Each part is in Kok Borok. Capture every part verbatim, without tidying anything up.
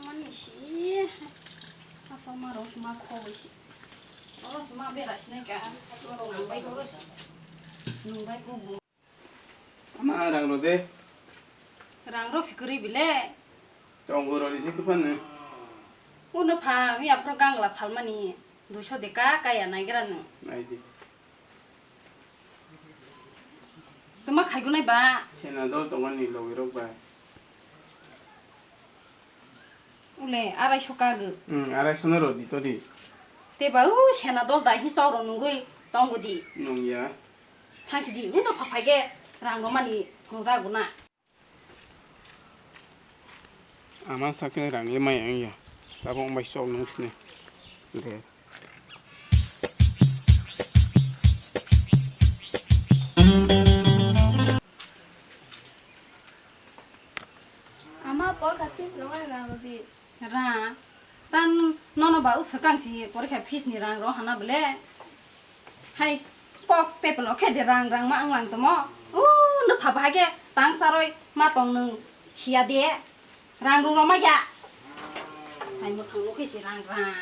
Mani si, asal ma rok ma khoi si. Oro si ma bera si nai ka, oro nang bai ko si. Nung bai ko bu. Ama rang ro de. Rang rok si kwrwi bile. Tongo ro ri si kwpha nw. Uno pha, mi aphro gangla phalmani, duiso de ka, kaya naigra nw. Nai di. Tuma khaigunai ba? Sena dol tongmani logi rok ba. Ule, arai so kago. Hmm, arai so no ro di to di. Te ba, u, sena dol da hi sok ro nungui tongo di. Nung ya. Thangsi di, uno pha phai ge rang romani nung jago na. Ama sakhe rang le mai ang ya. Tabok bai sok nung sini. De. Ama porkha fees rogai rang rodi. Rang. Tan nono ba u swkang si porikha fees ni rang ro hana bole. Hai kok pepelo khe de rang rang ma ang lang tomo. U no pha ba ge tang saroi ma tong nung sia de. Rang ru ro ma ya. Hai mo thang lo khe si rang rang.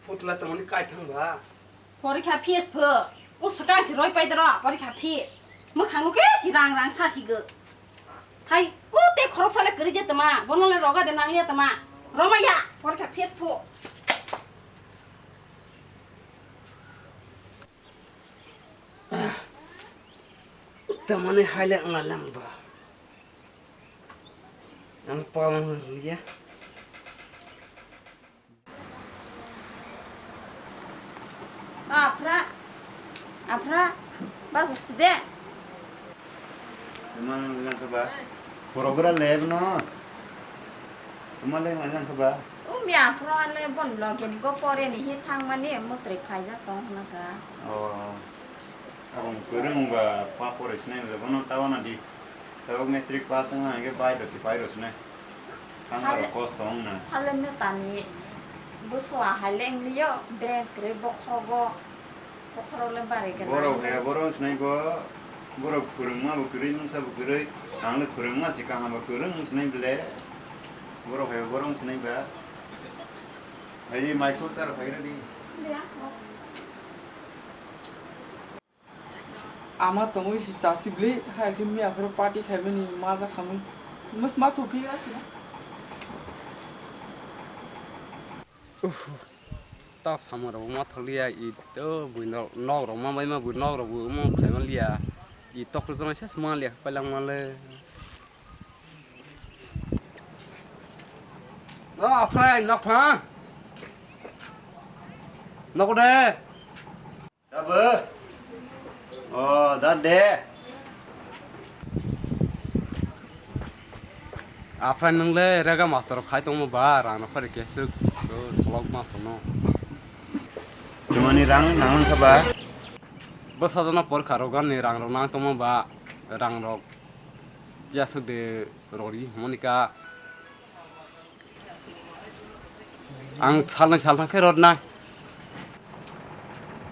Putla tongmani kai thang ba? Porikha fees pho. O swkang si roi pai doro, porikha fees. Mwkhang no khe si rang rang sa si go. Hai, o te khorok sale kwrwi je tama, bono le roga de nang ya tama. Roma ya, porikha fees pho. Tamani haile ang lang ba. Ang palang liya. Aphra, aphra, bas side. Mang lang ba. Program le no. Tuma le nang kha ba? Umi aphuru ale bon loge ni go pore ni hi thang mani mutri phaijak tong hwnka. Oh. Abong kwrwng ba pa pore sinai le bono tawana di. Tabok matric pass wngna hwnkhe bai rw si pai rw sinai. Thang aro kosto wngna. Hale ne tani bwswa hai leng liyo brain kwrwi bokhrogo. Bokhorok le bari gwnang. Borok he borok sinai bo, borok phwrwngma bo kwrwi, mungsa bo kwrwi, ang le phwrwngma si kaham bo kwrwng sinai bele. Borok he borok sinai ba. Hai mai ko char phai radi. Ama tongwi si chasi bli, hai khe miya phoro party khaimani maja khamwi. Mas ma tu phi asi. Uff, ta samung rok ma thok liya, i to bui nok, nok rok ma bai ma bui nok rok bo omo khai man liya, i tok rok jona ses ma liya, pailang ma le. O, aphai, nok pha. Nok de. Abo? O, da de. Aphai nwng le rega master khai tongma ba, rang no phari keswk, o, salok master no. Tumani rang nang kha ba? Bo sajona porkha rok ani rang rok nang tongma ba, rang rok ya swk de rori hwnmani ka. Ang salnwi saltham khe rodna.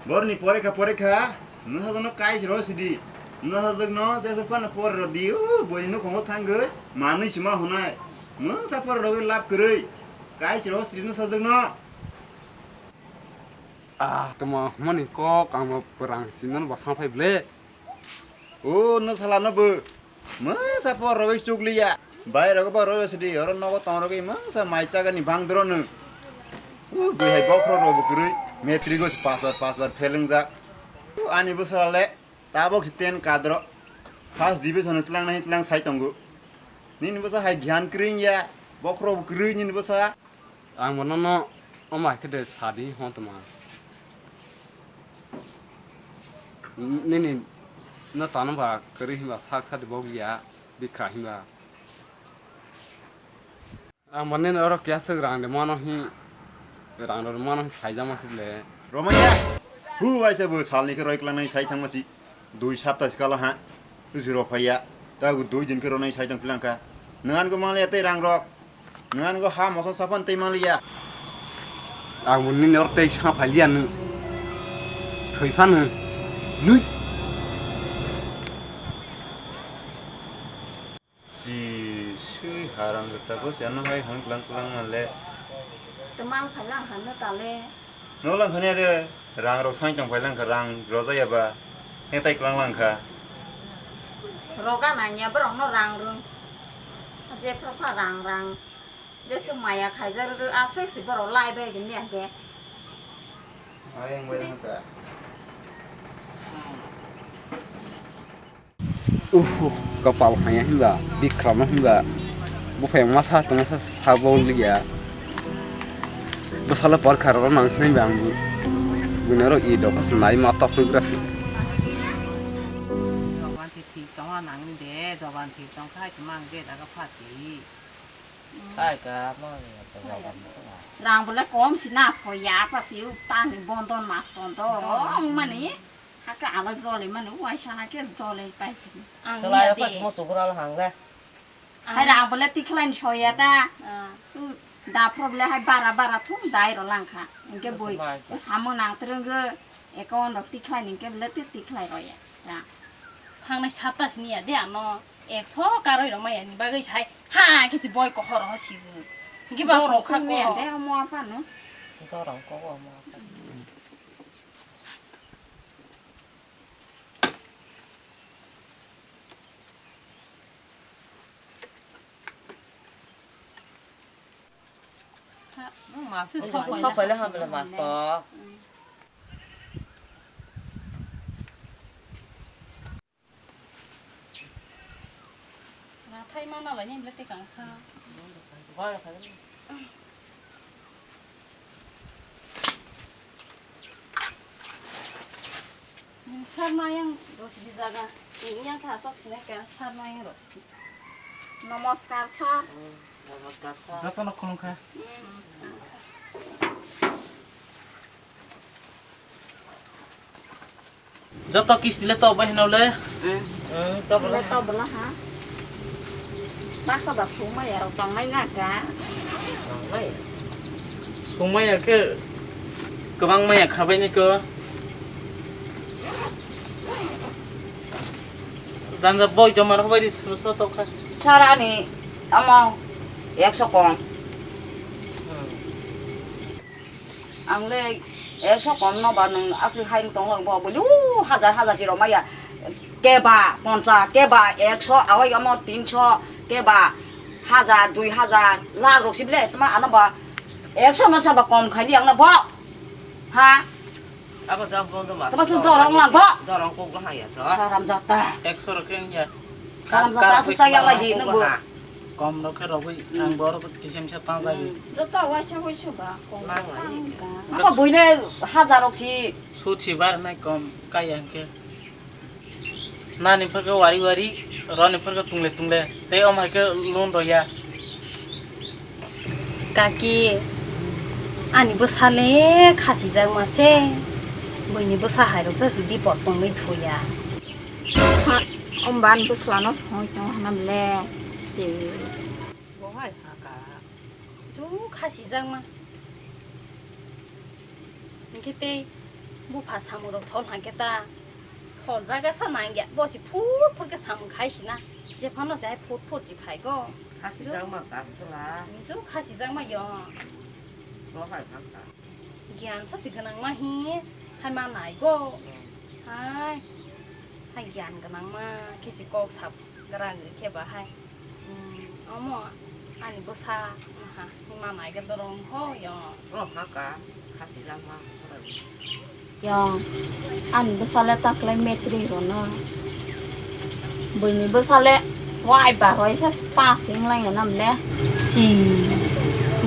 Borni porikha porikha, nwsajwkno kais rw sidi. Nwsajwkno jesa phano pore rwdi, o boi nukhungo thangwi manwi sima hwnai. Mungsa pore rwgwi lab kwrwi. Kais rw sidi nwsajwkno. Ah, tamo hwnmani kok, ang bo pwrang sinano bo sang phai ble. O, nwsalano bo. Mungsa por rogwi chukliya. Bai rogo ba rogwi sidi, oro nogo tong rogwi mungsa mai chagani bang doro nw. O, bwihai bokhro robo kwrwi. Matric o pass bar, pass bar fail wngjak. O, ani bwsala le. Tabok si ten kadro. First division tlang nai tlang sai tongo. Nini bwsa hai gyan kwrwi ya. Bokhro bo kwrwi nini bwsa. Ang bo nono omo hai khe de sadi hwn tongma. Nini no tano ba kwrwi hinba sak sadi bok ya bikha hinba. Ang bo nini oro kya swk rang de mano hi rang rok mano hi khaijama sik le. Romanya, hu waisa bo salni khe roi klangnai sai thangma si. Dui sapta sikala ha, usi rok phaiya, ta dui din khe ronai sai tong pilang kha. Nang go manliya tei rang rok, nang go ha moson sapan tei manliya. Ang bo nini oro tei sa phailiya nw. Thwi phano. Lui. Si sui haram jota bo se ano hai hwn klang klang male. Twmang phaila ang kha no tale. No lang khani ade rang rok sain tong phaila ang kha rang roja ya ba. He tai klang lang kha. Roga nanya borok no rang rung. Je phra phra rang rang. Jesuk maya khaijak rw aswk se borok lai bai gini age. Ayang bai rang ka. Uff, kapal haya hinba, bikrama hinba. Buphai masa tongsa sabo liya. Bwsala por kharok nang hinba ang bu. Bunaro i dokha nai ma tok hingra. Joban thik thik tongma nang de, joban thik tong khai chumang de daga phachi. Sai ka ma ni ka ba ba. Rang bole kom si na so ya pa si u tang ni bondon mas ton to. Ong mani. Haka ala jole mani u ai sana ke jole pai si. Ang Salai ya pa de. Si mo sugura la hang le. Hai rang bole tikhlai ni so ya ta. Ah. U da problem hai bara bara thum dai ro lang kha. Ingke boi. Samung nang treng ge. Account rok tikhlai ni kebele te tikhlai rw ya. Ya. Thangnai sapta sini ya de ano ekso karwi rw maya ni bagwi sai ha kisi boi kohor ho sibu. Hingke ba Borok rok kha kung ya ko. De amo apa no. Dorong ko amo apa. Mas. Sok paila hamle mas to. Rathai mana lai ni bele te kangsa. Sarna yang rosidi jaga. Yang kha sok sini ka sarna yang rosidi. Namaskar sir. Namaskar sir. Joto no khulum kha. Namaskar. Joto kisti le to bai hino le. Hmm, to bolo. Le to bolo ha. Baksa da sumaya rok tongnai na ka. Tongnai. Sumaya ke kwbang maya khabai ni ko. Janja boi joma rok bai di sro sro to kha. Sir ani amo ekso kom. Hmm. Ang le ekso kom no ba nwng aswk hai wng tong bo buli u hajar hajar si rw maya keba poncha keba ekso awai omo tinso keba hajar dui hajar lakh rok si bile tma ano ba ekso no sa ba kom khai di ang no bo ha. Abo jam bondo ma. Tama sung dorong lang bo. Dorong kok lang ya to. Saram jata. Ekso rok keng ya. Saram jata aswk ta yang lai di nwng bo. Kom rok khe rogwi ang borok kisa misa tang jagwi. Joto waisa waisa ba kom. Mang lai. Tang ka. Abo buine hajar rok si. Sut si bar nai kom kaya hwnkhe. Nani phirkhe wari wari, roni phirkhe tungle tungle, tei omo hai khe loan rw ya. Kaki, ani bwsa le khasijakma se, buini bwsa hai rok jasi dipot tongwi thuya. Ha, omba ani bwsla no songwi tongo hwnna le se. Bo hai ha ka. Chu khasijakma. Hwnkhe tei bupha samung rok thol hwnkhe ta thol jaga sa nangya, bo si phur phur khe samung khai sina, jephano se hai phur phur si khai go. Khasijakma ka bwla. Chu khasijakma yo. Bo hai phangkha. Giyan sa si gwnangma hi hai ma nai go. Hmm. Hai, hai giyan gwnangma khe si kok sap. Kwrang khe ba hai. Hmm, omo ani bwsa wngkha, hwnma nai khe dorong ho yo. Oh, haka, khasi langma. Yo, ani bwsa le ta kwlai matric rwno. Buini bwsa le wai ba roi sa pass wng lai ya nam le. Si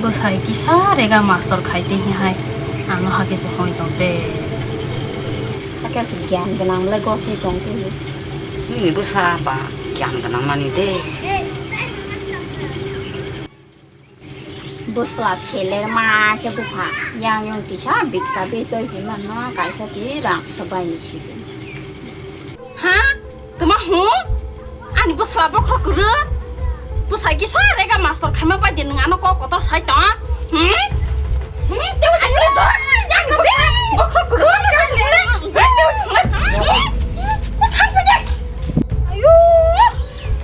bwsai kisa rega master khai tei hi hai. Ano hake se hoi tong te. Hake se gyan gwnang le gosi tong te. Nini bwsa ba gyan gwnang mani de. Bwsla seler ma khe bupha yang yong kisa bikha bitoi hinma no kaisa si rang swbai ni sidi. Ha? Tuma hu? Ani bwsla bokhorok kwrwi? Bwsai kisa rega master khaima bai de nwng ano kok kotor sai tong? Hmm? Ayo,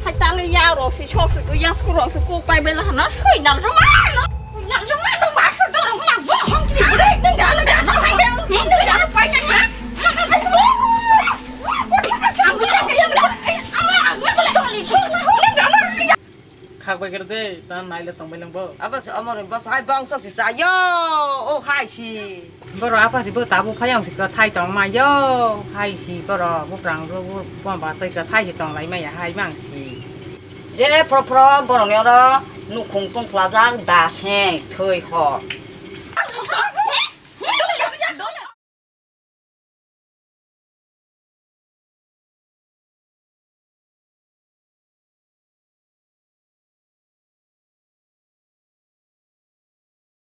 hai talo ya rok si sok si ya sku rok si kok pai bela hana soi nal jong ma no. Nal jong ma no ma so dorong ma bo hong ki bre nang ga nang ga hai nang ga pai nang ga. Khak bai kere de, ta naile tong bai lang bo. Abo se omor bwsai bangso si chayo, o hai si. Boro apa si bo tabuk phai ang si kwthai tong ma yo, hai si boro buprang ro bo bomba sai kwthai si tong lai ma ya hai mang si. Je phro phro borok ni oro nukhung tong phlajak da se thwi ho.